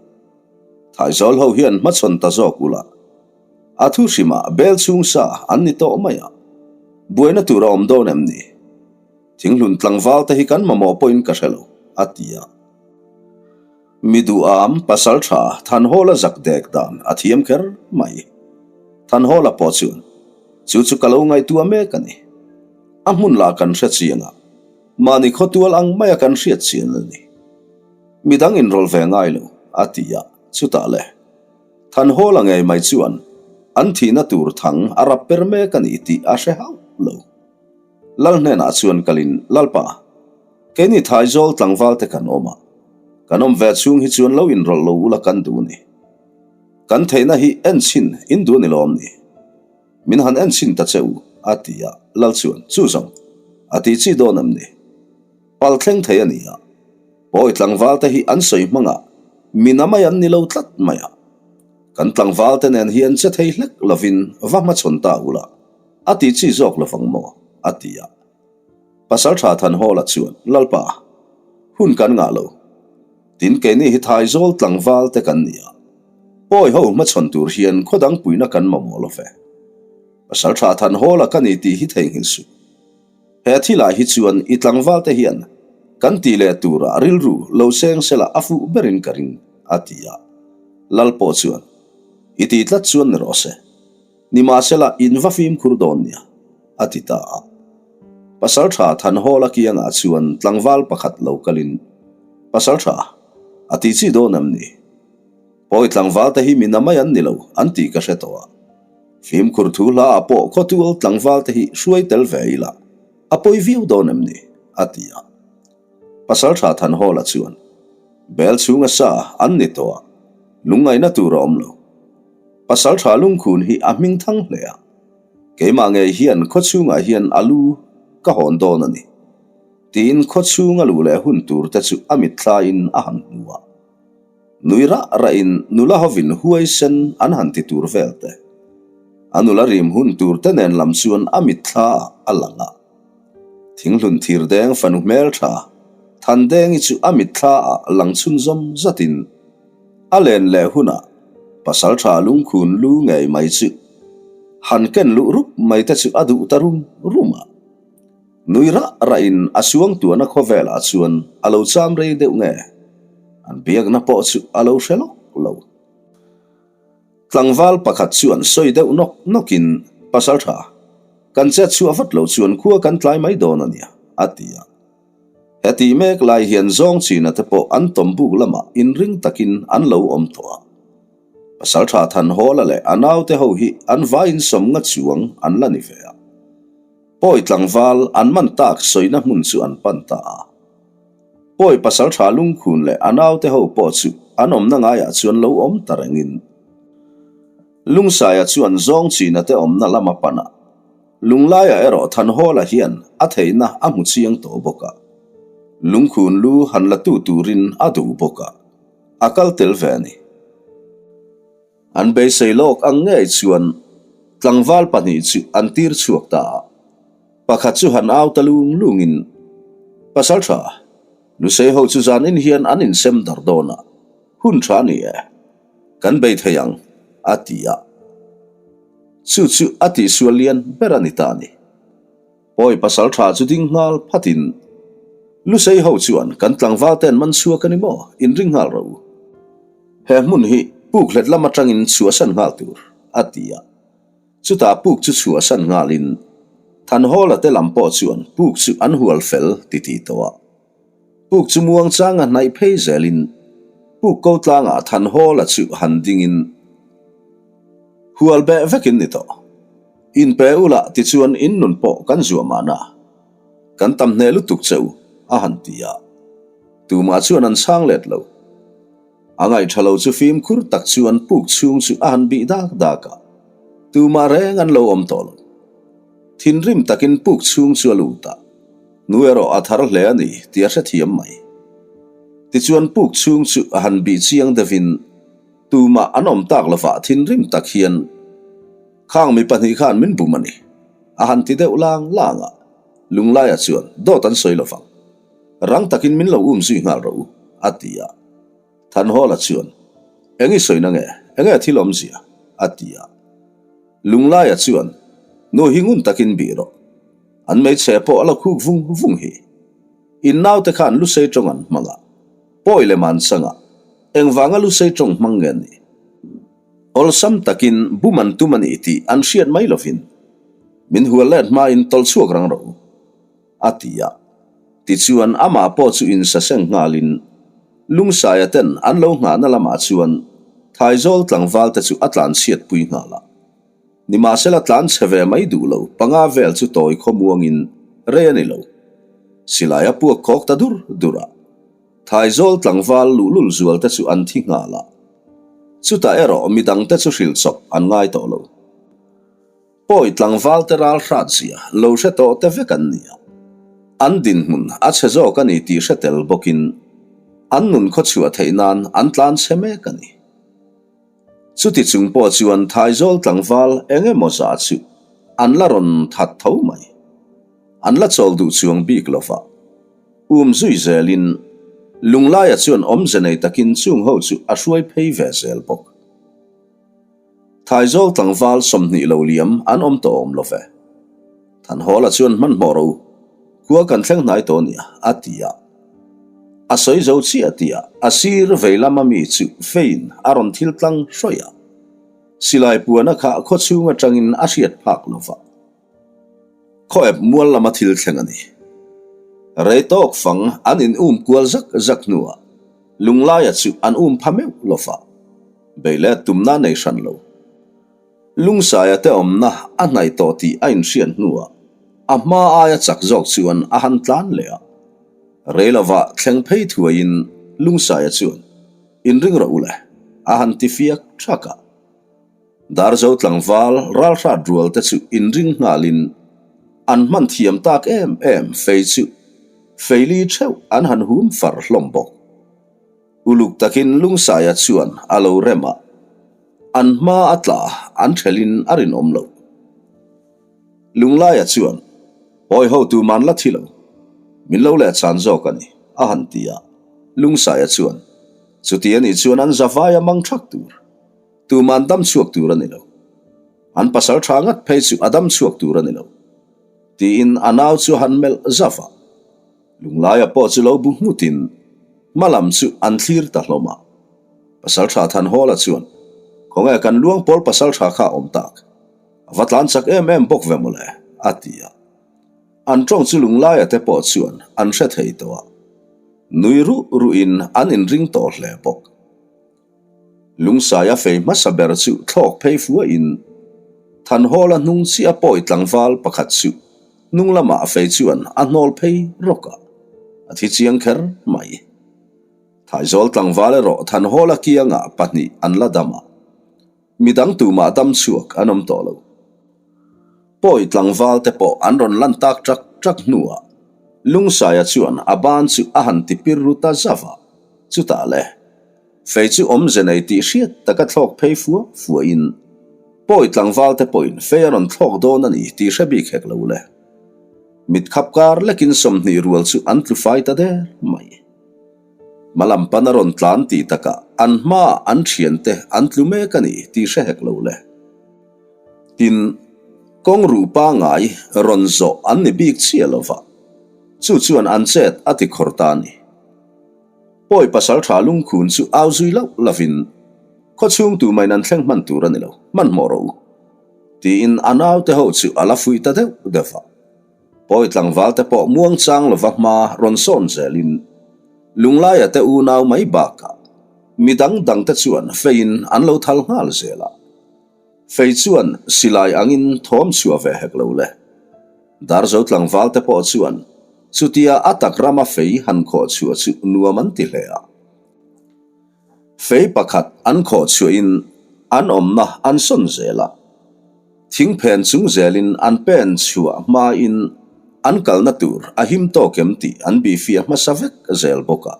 Thaizawl ho hian hmachhawn ta zawk ula, a thu hrimah bel chhung sa an ni tawh mai a, buaina tur a awm dawn em ni? Thinghlun tlangval te hi kan mamawh pawhin ka hre lo, a ti a. Mi duham pasal tha Thanhawla zak dek dan a thiam kher mai. Thanhawla pawh chuan, Chu chu ka lo ngaihtuah mek a ni. A hmun lah kan hre chiang a, mahni khawtual ang maia kan hriat chian a ni. Midang inrawlh ve ngai lo, a ti a, chutah le. Thanhawla ngei mai chuan an thihna tur thang a rap per mek a ni tih a hre hauh lo. Lal hnenah chuan kalin, Lalpa, keini Thaizawl tlangvalte kan awm a, kan awm ve chhung hi chuan lo inrawlh lo ula kan duh ni. Kan theihna hi enchhin in duh a ni lawm ni? Min han enchhin ta che u, a ti a, Lal chuan, Chu zawng, a ti chi dawn em ni? Pal thleng thei a ni a, pawi tlangvalte hi an sawi hmangah mina mai an ni lo tlat mai a, kan tlangvalte nen hian che thei hlek lovin va hmachhawn ta ula, A ti chi zawk lovang maw? a ti a. Pasaltha Thanhawla chuan, Lalpa, hun kan ngah lo. Tin keini hi Thaizawl tlangval te kan ni a. Pawi ho hmachhawn tur hian khaw dang puihna kan mamawh lo ve. Pasaltha Thanhawla ka ni tih hi theihnghilh suh. He thilah hi chuan i tlangval te hian kan ti leh turah rilru lo seng sela a fuh berin ka ring, a ti a. Lal pawh chuan, I ti tlat chuan ni rawh se. Nimahsela, in va fimkhur dawn nia, a ti ta a. Pasaltha Thanhawla kiangah chuan tlangval pakhat lo kalin, Pasaltha, a ti chi dawn em ni? Pawi tlangval te hi mi na mai an ni lo, an tih ka hre tawh a. Fimkhur thu hla ah pawh khawtual tlangval te hi hruai tel ve ila, a pawi viau dawn em ni? a ti a. Pasaltha Thanhawla chuan, Bel chhunga sa an ni tawh a, lungngaihna tur a awm lo. Pasaltha lungkhun hi a hming thang hle a, keimah ngei hian khawchhungah hian a lu ka hawn dawn a ni, tiin khawchhunga luh leh hun tur te chu a mitthlaiin a han hmu a. Nui rah rahin nula hovin huaisen an han ti tur vel te, a nula rim hun tur te nen lam chuan a mitthla ah a lang a. Thinghlun thir deng fanu hmeltha Thandengi chu a mitthla ah lang chhunzawm zatin A len leh hunah Pasaltha lungkhun lu ngei mai chu han ken luh rup mai te chu a duh ta rum rum a. Nui rah rahin a suangtuahna khawvelah chuan a lo cham rei deuh nge an biakna pawh chu a lo hre lawk lo. Tlangval pakhat chuan sawi deuh nawk nawkin, Pasaltha, kan chet chhuah vat lo chuan khua kan tlai mai dawn a nia, a ti a. Heti mek lai hian zawng china te pawh an tawm buk lamah inring takin an lo awm tawh a. Pasaltha Thanhawla leh a naute ho hi an vaiin sawmnga chuang an la ni ve a. Pawi tlangval an man tak sawina hmun chu an pan ta a. Pawi pasaltha lungkhun leh a naute ho pawh chu an awmna ngaiah chuan lo awm ta rengin Lungsaia chuan zawng china te awmna lama pan a. Lunglaiah erawh Thanhawla hian a theihna a hmu chiang tawh bawk a, lungkhun lu han la tu turin a duh bawk a, a kal tel ve a ni. An beisei lawk ang ngei chuan tlangval pahnih chu an tir chhuak ta a, pakhat chu han au ta lung lungin, Pasaltha, Lusei ho chu zanin hian an insem dar dawn a, hun tha ni e, kan bei thei ang, a ti a. Chu chu a tihsual lian ber a ni ta a ni. Pawi pasal tha chu ding nghal phatin, Lusei ho chuan kan tlangval ten man chhuak a ni maw? Inring nghal rawh u. He hmun hi puk hlet lam atangin chhuahsan nghal tur, a ti a. Chutah puk chu chhuahsan nghalin Thanhawla te lam pawh chuan puk chu an hual fel ti ti tawh a. Puk chu muang changa hnaih phei zelin. Puk ko tlangah Thanhawla chu han dingin hual beh vekin ni tawh. Inpe ula tichuan in nun pawh kan zuah mahna. Kan tam hneh lutuk che u, a han ti a. Tumah chuan an chhang let lo. A ngaihṭha lo chu fimkhur tak chuan puk chhung chu a han bih dak dak a, tumah reng an lo awm tawh lo. Thinrim takin puk chhung chu a lut a, nu erawh a thar hle a ni tih a hrethiam mai. Tichuan puk chhung chu a han bih chiang deuhin tumah an awm tak lovah thinrim tak hian Khang mi pahnih khan min bum a ni, a han ti deuh lang lang a, Lunglaia chuan dawt an sawi lovang. Rang takin min lo um zui nghal rawh u, a ti a. Thanhawla chuan, Eng i sawi na nge? Enge thil awmzia? a ti a. Lunglaia chuan, Nu hi ngun takin bih rawh. An hmeichhe pawh a la khuk vung vung hi. In naute khan Lusei tawng an hmang a, pawi lem an chang a, engvanga Lusei tawng hmang nge an nih? Awlsam takin bum an tum a ni tih an hriat mai lovin, min hual let hmain tawlh chhuak rang rawh u. A ti a. Tichuan amah pawh chu insaseng nghalin Lungsaia ten an lo nghahna lamah chuan Thaizawl tlangval te chu a tlanchhiat pui nghal a. Nimahsela tlan chhe ve mai duh lo panga vel chu tawi khawmuangin rei a ni lo. Silai a puak khawk ta dur dur a. Thaizawl tlangval luhlul zual te chu an thi nghal a. Chutah erawh midangte chu hrilh chawp an ngai tawh lo. Pawi tlangval te ral hrat zia lo hre tawh te vek an ni a, an dinhmun a chhe zawk a ni tih hre tel bawkin an nun khaw chhuah theih nan an tlan chhe mek a ni. Chuti chung pawh chuan Thaizawl tlangval eng emaw zah chu an la rawn that tho mai. An la chawl duh chuang bik lo va. Um zui zelin Lunglaia chuan awmze nei takin chung ho chu a hruai phei ve zel bawk. Thaizawl tlangval 20 lo liam an awm tawh awm lo ve. Thanhawla chuan hmanhmawh ro, khua kan thleng hnai tawh nia, a ti a. A sawi zo chiah tih a, a sir vei lama mi chu feiin a rawn thil tlang hrawih a. Silai puana kha khaw chhung atangin a hriat phak lo va. Khaw ep mual lama thil thleng a ni. Rei tawk fang an in um kual zak zak hnuah Lunglaia chu an um pha meuh lo va. Bei leh tumna nei hran lo. Lungsaia te awmna a hnaih tawh tih a inhriat hnuah a hma aia chak zawk chuan a han tlan leh a. Rei lovah thleng phei thuaiin Lungsaia chuan, Inring rawh u le, a han ti fiak thak a. Darzo tlangval ralhrat rual te chu inring nghalin an hman thiam tak em em fei chu feili theuh an han hum far hlawm bawk. Uluk takin Lungsaia chuan a lo rem a, an hma a tla an thelin a rinawm lo. Lunglaia chuan, Pawi ho tuman la thi lo, min lo leh chan zawk a ni, a han ti a. Lungsaia chuan, Chuti a nih chuan an zavai a mang thak tur, tuman dam chhuak tur a ni lo. An pasal tha ngat phei chu a dam chhuak tur a ni lo, tiin a nau chu a han melh zauh a. Lunglaia pawh chu lo bu nghutin hma lam chu an thlir ta hlawm a. Pasalṭha Thanhawla chuan, Khawnge kan Luangpawl pasalṭha kha a awm tak? A va tlan chak em em bawk ve mawle, a ti a. An ṭawng chu Lunglaia te pawh chuan an hre thei tawh a. Nui ruh ruhin an inring tawh hle bawk. Lungsaia fei hmasa ber chu thlawk phei fuahin Thanhawla hnung chiah pawi tlangval pakhat chu hnung lamah a fei chuan a hnawl phei rawk a, a thi chiang kher mai. Thaizawl tlangval erawh Thanhawla kiangah pahnih an la dam a, midang tumah dam chhuak an awm tawh lo. Pawi tlangval te pawh an rawn lan tak ṭak ṭak hnuah Lungsaia chuan a ban chu a han ti pir ru ta zauh a, chutah le, fei chu awmze nei tih hriat taka thlawk phei fua fuahin Pawi tlangval te pawhin fei a rawn thlawk dawn a ni tih hre bik hek lo le. Mit khap kar lekin 20 rual chu an tlu fai ta der mai. Hmalam pan a rawn tlan tih takah an hmaah an thiante an tlu mek a ni tih hre hek lo le. Tin, kawng ruh pangngai rawn zawh an ni bik chiah lo va, chu chuan an chet a ti khawr ta a ni. Pawi pasal tha lungkhun chu au zui loh lovin, Khaw chhung tu main an thleng hman tur a ni lo, hmanhmawh rawh u, tiin a naute ho chu a la fuih ta deuh deuh va. Pawi tlangval te pawh muangchang lova hma rawn sawn zelin, Lunglaia te unau mai bakah. Mi dang dangte chuan feiin an lo thal nghal zel a. Fei chuan silai angin thawm chhuah ve hek lo le. Darzo tlangval te pawh chuan chutia a tak rama fei han khawh chhuah chu nuam an ti hle a. Fei pakhat an khawh chhuahin an awmna an sawn zel a. Thingphen chung zelin an pen chhuah hmain an kalna tur a him tawk em tih an bihfiah hmasa vek zel bawk a.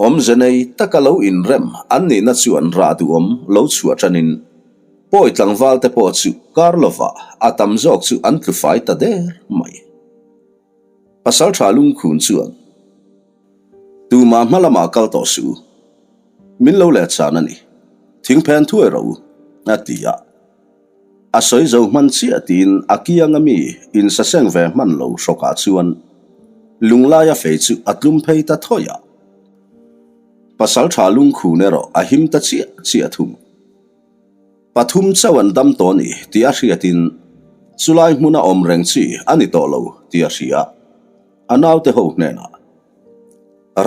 Awmze nei taka lo inrem an nihna chuan rah duhawm lo chhuah tanin pawi tlangval te pawh chu kar lovah a tam zawk chu an tlu fai ta der mai. Pasaltha lungkhun chuan tumah hma lamah kal tawh suh u, min lo let chan a ni, thingphen thuai rawh u, a ti a. A sawi zo hman chiah tiin a kianga mi insaseng ve hman lo hrawkah chuan lunglaia fei chu a tlum phei ta thawih a. Pasaltha lungkhun erawh a him ta chiah chiah thung. Pathum chauh an dam tawh a ni tih a hriatin chulai hmuna awm reng chi a ni tawh lo tih a hria. A naute ho hnenah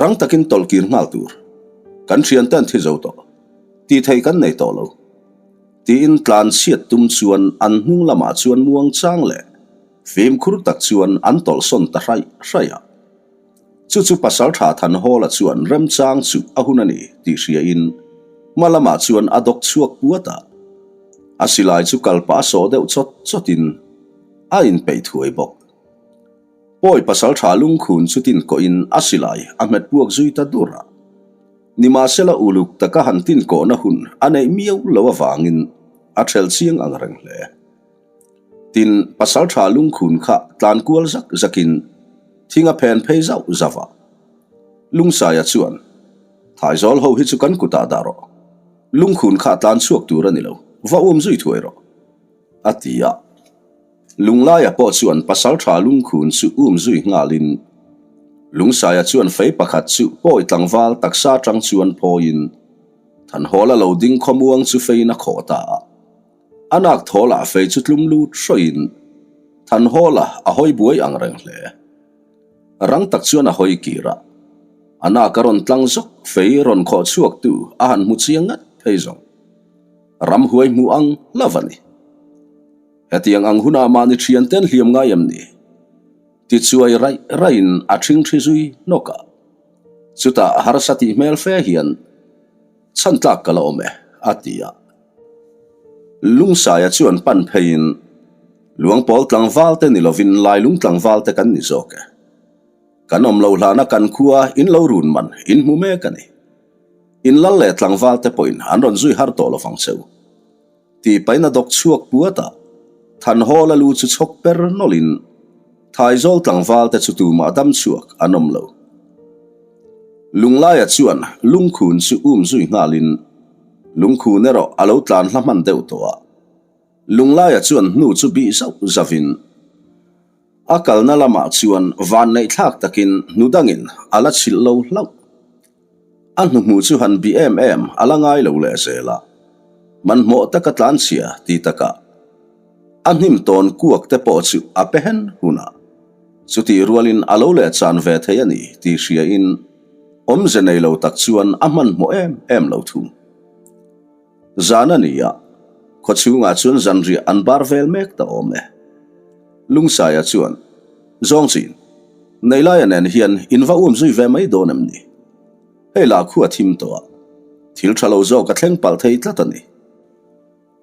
rang takin tawlh kir nghal tur kan thianten thi zo tawh tih theih kan nei tawh lo. Tiin tlan chhiat tum chuan an hnung lamah chuan muang chang leh fimkhur tak chuan an tawlhsawn ta hraih hraih a. Chu chu Pasaltha Thanhawla chuan remchang chu a hun a ni tih hriain hma lamah chuan a dawk chhuak puat a. A silai chu kalpah a sawh deuh chawt chawtin a inpeih thuai bawk. Pawi Pasaltha lungkhun chu tin kawhin a silai a hmet puak zui ta dur a. Nimahsela uluk taka han tinkawhna hun a neih miau lo avangin a ṭhel chiang ang reng hle. Tin, pasalṭha lungkhun kha tlan kual zak zakin thing a phen phei zauh zauh a. Lungsaia chuan, Thaizawl ho hi chu kan kutah dah rawh. Lungkhun kha tlan chhuak tur a ni lo, va um zui thuai rawh, a ti a. Lunglaia pawh chuan pasalṭha lungkhun chu um zui nghalin Lungsaia chuan fei pakhat chu pawi tlangval taksa aṭang chuan phawiin Thanhawla lo ding khawmuang chu feiin a khawh ta a. A nak thawlah fei chu tlum lut hrawiin Thanhawla a hawi buai ang reng hle. Rang tak chuan a hawi kir a, a nak a rawn tlang zawk fei rawn khawh chhuaktu a han hmu chiang ngat phei zawng. Ramhuai hmuh ang hlauh a ni. Hetiang ang hunah mahni thianten hliam ngai em ni? Tichuai raih raihin a ṭhingṭhi zui hnawk a. Chutah harsa tih hmel fe hian chhan tlak ka la awm e, a ti a. Lungsaia chuan pan pheiin, Luangpawl tlangval te ni lovin Lailung tlangval te kan ni zawk e. Kan awm lo hlana kan khua in lo run man in hmu mek a ni. In lal leh tlangval te pawhin an rawn zui har tawh lovang cheu. Tih paina dawk chhuak puat a, Thanhawla lu chu chhawk per nawlhin Thaizawl tlangval te chu tumah dam chhuak an awm lo. Lunglaia chuan lungkhun chu um zui nghalin lungkhun erawh a lo tlan hla hman deuh tawh a. Lunglaia chuan hnu chu bih zauh zauhin a kalna lamah chuan vanneih thlak takin hnu dangin a la chhilh lo hlauh. A hnuhmuh chu han bih em em a la ngai lo leh zel a, hmanhmawh taka tlanchhia ti takah a hnim tawn kuak te pawh chu a pe hen hun a, chutih rualin a lo leh chan ve thei a ni tih hriain awmze nei lo tak chuan a hmanhmawh em em lo thung. Zan a ni a, khawchhungah chuan zanriah an bar vel mek ta awm e. Lungsaia chuan, Zawngchin, Neilaia nen hian in va um zui ve mai dawn em ni? Hei lah khu a thim tawh a, thil tha lo zawk a thleng palh thei tlat a ni.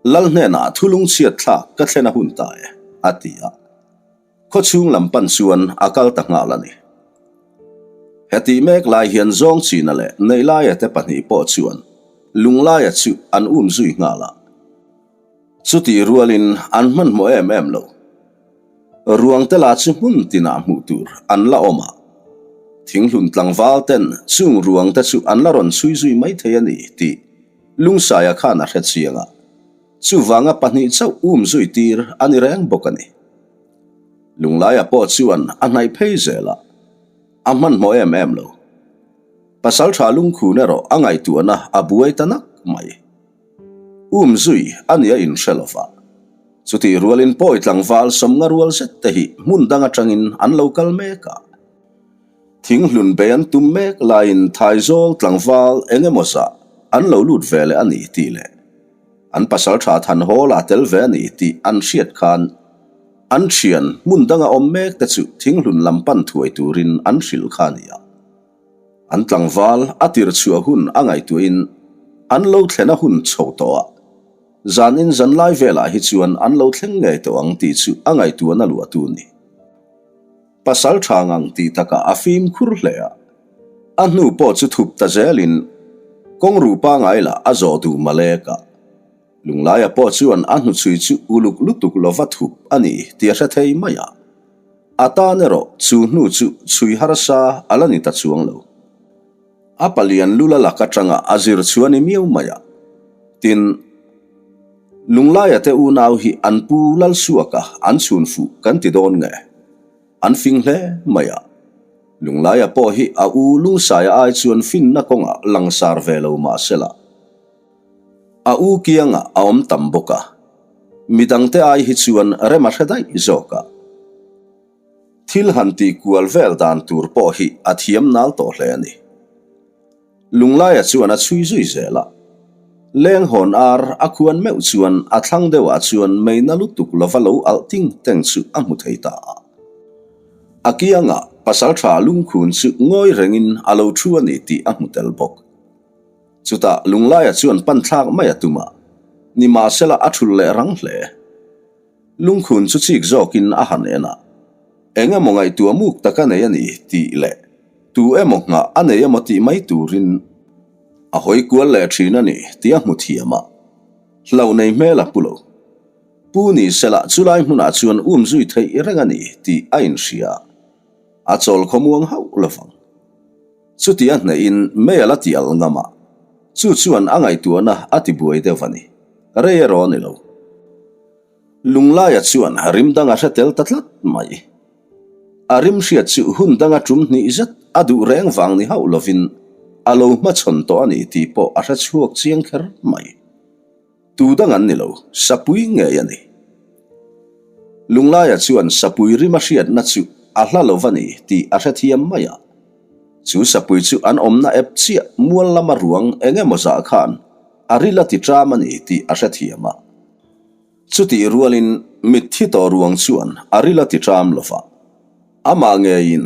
Lal hnenah thulung chhiat thlak ka thlen a hun ta e, a ti a. Khawchhung lam pan chuan a kal ta nghal a ni. Hetih mek lai hian Zawngchina leh Neilaia te pahnih pawh chuan Lunglaia chu an um zui nghal a. Chutih rualin an hmanhmawh em em lo. Ruang te lah chu hmun tinah hmuh tur an la awm a. Thinghlun tlangval ten chung ruang te chu an la rawn chhui zui mai thei a ni tih Lungsaia khan a hre chiang a. Chuvanga pahnih chauh um zui tir a ni reng bawk a ni. Lunglaia pawh chuan a hnaih phei zel a, a hmanhmawh em em lo. Pasaltha lungkhun erawh a ngaihtuahna a buai ta nak mai. Um zui a nia inhre lo va. Chutih rualin pawi tlangval sawmnga rual zet te hi hmun dang atangin an lo kal mek a. Thinghlun bei an tum mek laiin Thaizawl tlangval eng emaw zah an lo lut ve leh a ni tih leh an pasaltha Thanhawl a tel ve a ni tih an hriat khan an thian hmun danga awm mek te chu thinghlun lam pan thuai turin an hrilh kha a ni a. An tlangval a tir chhuah hun a ngaihtuahin an lo thlen a hun chho tawh a, zanin zanlai velah hi chuan an lo thleng ngei tawh ang tih chu a ngaihtuahna luahtu a ni. Pasal tha ngang tih takah a fimkhur hle a, a hnu pawh chu thup ta zelin kawng ruh pangai lah a zawh duh malek a. Lunglaia pawh chuan a hnuchhui chu uluk lutuk lova thup a ni tih a hre thei mai a, a tan erawh chu hnu chu chhui harsa a la ni ta chuang lo. A palian lula lak atanga a zir chu a ni miau mai a. Tin, Lunglaia te unau hi an pu Lalsuaka an chhun fuh kan ti dawn nge? An fing hle mai a. Lunglaia pawh hi a u Lungsaia ai chuan finna kawngah langsar ve lo mah sela. A u kiangah a awm tam bawk a. Midangte ai hi chuan rem a hre daih zawk a. Thil han tih kual vel dan tur pawh hi a thiam nal tawh hle a ni. Lunglaia chuan a chhui zui zel a. Leng hawn ar a khuan meuh chuan a thlang deuhah chuan meina lutuk lova lo alh ting teng chu a hmu thei ta a. A kiangah pasaltha lungkhun chu ngawi rengin a lo thu a ni tih a hmu tel bawk. Chutah Lunglaia chuan pan thlak mai a tum a, nimahsela a thulh leh rang hle. Lungkhun chu chik zawkin a han en a, eng emaw ngaihtuah muk tak a nei a ni tih leh tu emaw nghah a nei emaw tih mai turin a hawi kual leh thin a ni tih a hmu thiam a, hlauh nei hmel a pu lo. Pu ni sela chulai hmunah chuan um zui theih reng a ni tih a inhria a, a chawl khawmuang hauh lovang. Chuti a hnehin mei a la ti al ngam a, chu chuan a ngaihtuahna a ti buai deuh a ni. Rei erawh a ni lo. Lunglaia chuan rim dang a hre tel ta tlat mai. A rim hriat chu hun danga tum hnih zet a duh reng vang ni hauh lovin a lo hmachhawn tawh a ni tih pawh a hre chhuak chiang kher mai. Tu dang an ni lo, sapui ngei a ni. Lunglaia chuan sapui rim a hriatna chu a hla lo va ni tih a hrethiam mai a. Chu sapui chu an awmna ep chiah mual lama ruang eng emaw zah khan a ril a ti ṭam a ni tih a hrethiam a. Chutih rualin mitthi tawh ruang chuan a ril a ti ṭam lo va. Amah ngeiin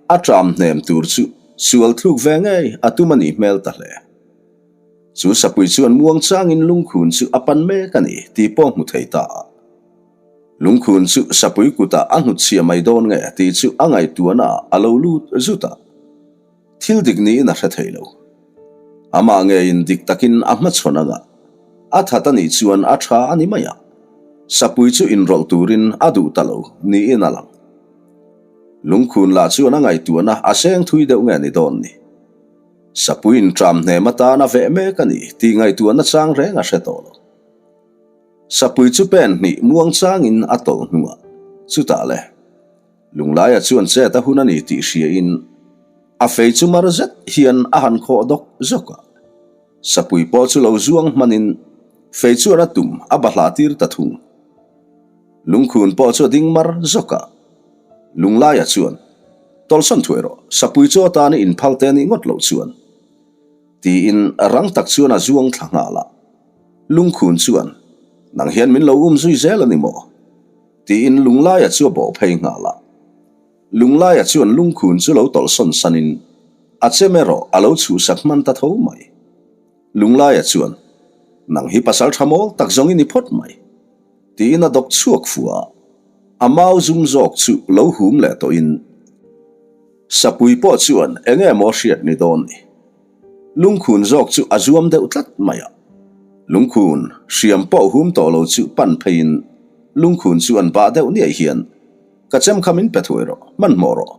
a ṭam hnem tur chu sual thluk ve ngei a tum a nih hmel ta hle. Chu sapui chuan muang changin lungkhun chu a pan mek a ni tih pawh hmu thei ta a. Lungkhun chu sapui kutah a hnutchhiah mai dawn nge tih chu a ngaihtuahna ah a lo lut zut a. Thil dik niin a hre thei lo. Amah ngeiin dik takin a hmachhawn anga a that a nih chuan a tha a ni mai a. Sapui chu inrawlh turin a duh ta lo niin a lang. Lungkhun lah chuan a ngaihtuahna a seng thui deuh nge ni dawn ni. Sapuiin ṭam hnem atan a veh mek a ni tih ngaihtuahna chang reng a hre tawh lo. Sapui chu pen hnih muang changin a tawlh hnuah, chutah le, Lunglaia chuan chet a hun a ni tih hriain a fei chu mar zet hian a han khawh dawk zawk a. Sapui pawh chu lo zuang hmanin fei chuan a tum a bahlah tir ta thung. Lungkhun pawh chu a ding mar zawk a. Lunglaia chuan, Tawlhsawn thuai rawh, sapui chu atana inphal te nih ngawt loh chuan. Tiin rang tak chuan a zuang thla nghal a. Lungkhun chuan, Nang hian min lo um zui zel a ni maw? Tiin Lunglaia chu a bawh phei nghal a. Lunglaia chuan lungkhun chu lo tawlhsawn sanin a chem erawh a lo chhuhsak hman ta tho mai. Lunglaia chuan, Nang hi pasal tha mawl tak zawng i ni phawt mai. Tiin a dawk chhuak fu a, a mau zum zawk chu lo hum leh tawhin Sapui pawh chuan eng nge maw hriat ni dawn ni. Lungkhun zawk chu a zuam deuh tlat mai a. Lungkhun hriam pawh hum tawh lo chu pan pheiin lungkhun chu an bah deuh niaih hian ka chem kha min pe thuai rawh, hmanhmawh rawh.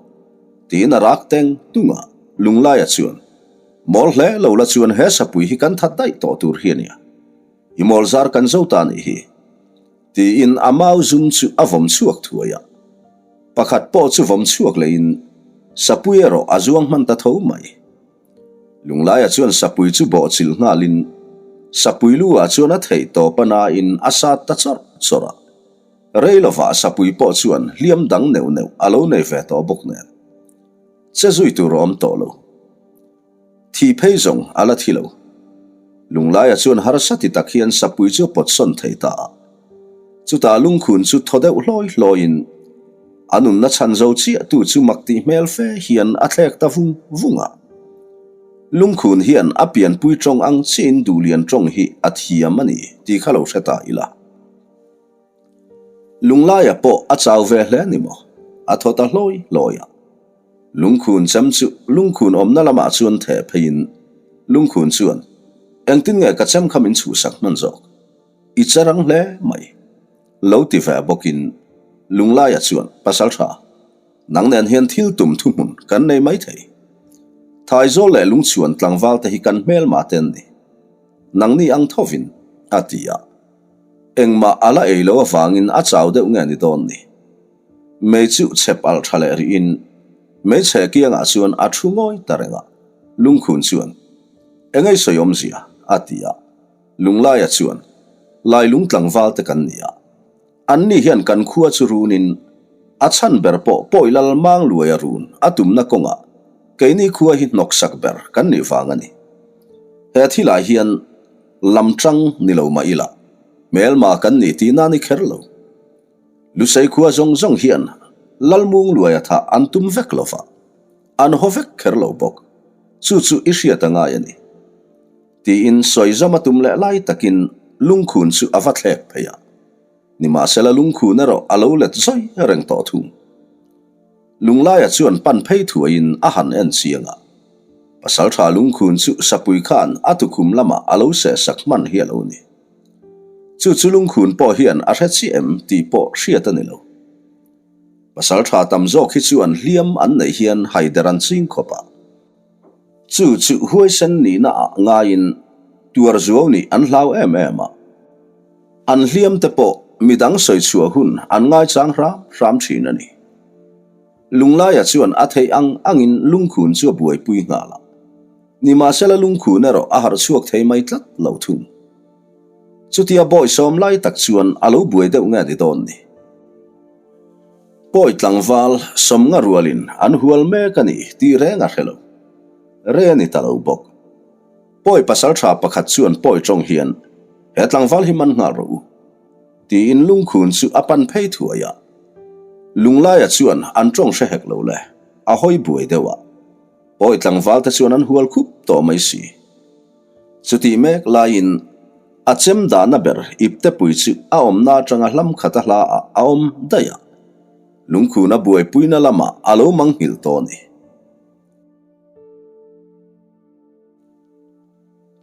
Tiin a rak teng tung a, Lunglaia chuan mawl hle lo la chuan he sapui hi kan that daih tawh tur hi a nia. I mawl zar kan zo ta nih hi. Tiin a mau zum chu a vawm chhuak thuai a. Pakhat pawh chu vawm chhuak leiin sapui erawh a zuang hman ta tho mai. Lunglaia chuan sapui chu bawh chilh nghalin sapui lu ah chuan a theih tawp a nain a sat ta chawrh chawrh a. Rei lovah sapui pawh chuan hliam dang neuh neuh a lo nei ve tawh bawk nen. Che zui tur a awm tawh lo. Thi phei zawng a la thi lo. Lunglaia chuan harsa ti tak hian sapui chu a pawt sawn thei ta a. Chutah lungkhun chu thaw deuh hlawi hlawiin a nunna chhan zo chiah tu chu mak tih hmel fe hian a thlek ta vung vung a. Lungkhun hian a pianpui tawng ang chiin duhlian tawng hi a thiam a ni tih kha lo hre ta ila. Lunglaia pawh a chau ve hle ni maw? A thaw ta hlawi hlawi a. Lungkhun chem chu lungkhun awmna lamah chuan theh pheiin lungkhun chuan, Engtin nge ka chem kha min chhuhsak hman zawk? I che rang hle mai. Lo ti ve bawkin Lunglaia chuan, Pasal tha, nang nen hian thil tum thuhmun kan nei mai thei. Thaizawl leh lungchhuan tlangval te hi kan hmelma te an ni. Nangni ang thovin, a ti a. Engmah a la ei lo avangin a chau deuh nge ni dawn ni. Mei chu chhep alh tha leh rihin hmeichhe kiangah chuan a thu ngawi ta reng a, Lungkhun chuan, Engei sawi awmzia? a ti a. Lunglaia chuan, Lailung tlangval te kan ni a. Anni hian kan khua chu runin a chhan ber pawh pawi lal mang luai a run a tumna kawngah keini khua hi hnawksak ber kan nih vang a ni. He thilah hian lam tang ni lo mah ila hmelma kan nih tihna ni kher lo. Lusei khua zawng zawng hian Lalmung luaia thah an tum vek lo va, an haw vek kher lo bawk. Chu chu i hriat a ngai a ni. Tiin sawi zawm a tum leh lai takin lungkhun chu a va thlek phei a. Nimahsela lungkhun erawh a lo let zawi reng tawh thung. Lunglaia chuan pan phei thuaiin a han en chiang a. Pasaltha lungkhun chu sapui khan a tukhum lamah a lo sehsak hman hi a lo ni. Chu chu lungkhun pawh hian a hre chiah em tih pawh hriat a ni lo. Pasaltha tam zawk hi chuan hliam an neih hian haider an ching khawp a. Chu chu huaisen nihna ah ngaiin tuar zuau nih an hlau em em a. An hliam te pawh midang sawi chhuah hun an ngaichang hram hram thin a ni. Lunglaia chuan a theih ang angin lungkhun chu a buaipui nghal a. Nimahsela lungkhun erawh a harh chhuak thei mai tlat lo thung. Chutia bawisawm lai tak chuan a lo buai deuh nge ni dawn ni. Pawi tlangval sawmnga rualin an hual mek a ni tih reng a hre lo. Re a ni ta lo bawk. Pawi pasal tha pakhat chuan pawi tawng hian, He tlangval hi man nghal rawh u. Tiin lungkhun chu a pan phei thuai a. Lunglaia chuan an tawng hre hek lo le, a hawi buai deuh a. Pawi tlangval te chuan an hual khup tawh mai si. Chutih mek laiin a chem dahna ber iptepui chu a awmna atanga hlam khata hla ah a awm daih a, lungkhuna buaipuina lamah a lo manghilh tawh a ni.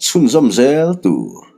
Chhunzawm zel tur.